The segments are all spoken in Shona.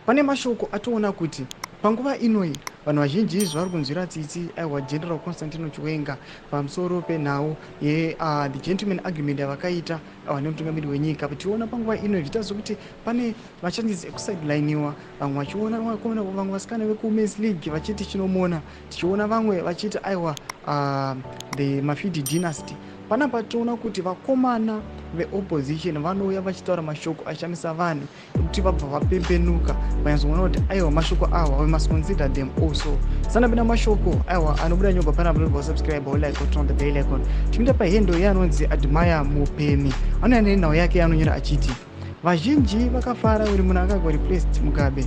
Pane mashoko atoona kuti panguva inoyi vanhu vazhinji zvavari kunzwira tsitsi aiwa General Constantino Chiwenga pamusoro penhau ye the gentleman agreement yavakaita aiwa nemutungamiri wenyika. Tichiona panguva ino zviita sokuti pane machances ekusideliniwa, vamwe vachiona vamwe vasikana vekuWomen's League vachiti chinomona, tichiona vamwe vachiti aiwa, the Mafidi dynasty. Panapa toona kuti vakomana veopposition vanouya vachitaura mashoko ashamisa vanhu ekuti vabva vapembenuka, vanyatsoona kuti aiwa, mashoko awa, we must consider them also. Sanapinda mashoko aiwa anobuda nyobva panapa, unobva wasubscribe, wolike, turn on the bell icon. Tinoita pahendo yeanonzi Admire Mupemi, anouya nenhau yake yaanonyora achiti vazhinji vakafara uri munhu akagwa replaced Mugabe,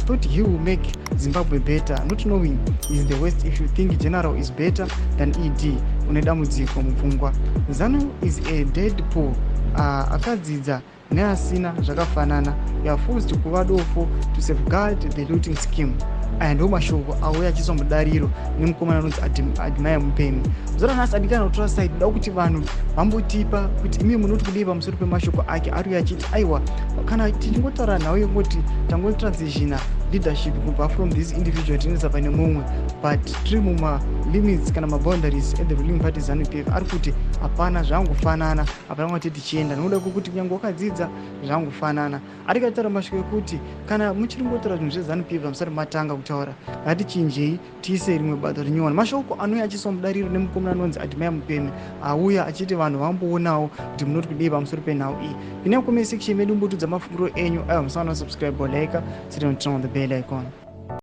thought he will make Zimbabwe better, not knowing is the worst. If you think general is better than ED, une dambudziko mupfungwa. ZANU is a dead pool. Akadzidza neasina zvakafanana. You are forced kuva dofo to safeguard the looting scheme. Aya ndo mashoko auya achiiswa mudariro nemukomana anonzi Admire Mupemi. Zora nhasi adikana kutora side da kuti vanhu vambotipa kuti imi munoti kudii pamusoro pemashoko ake ari uya achiti aiwa, kana tichingotaura nhau yekungoti tangotransitiona leadership kubva from this individual tinoisa pane mumwe, but tiri mumalimits kana maboundaries ethe ruling party ZANU PF, ari kuti hapana zvangofanana, hapana kwati tichienda nokuda kwekuti kunyange wakadzidza zvangofanana. Arikataura mashoko ekuti kana muchiri ngotaura zvinhu zveZANU PF musati matanga kutaura, ngatichinjei tiise rimwe bato rinyowani. Mashoko anouya achiiswa mudariro nemukomana anonzi Admire Mupemi, auya achiti vanhu vamboonawo kuti munoti kudii pamusoro penhau iyi. Pinai mucomment section medu, mbotudza mafungiro enyu. Aiwa, musaona subscribe, like, turn on the bell icon.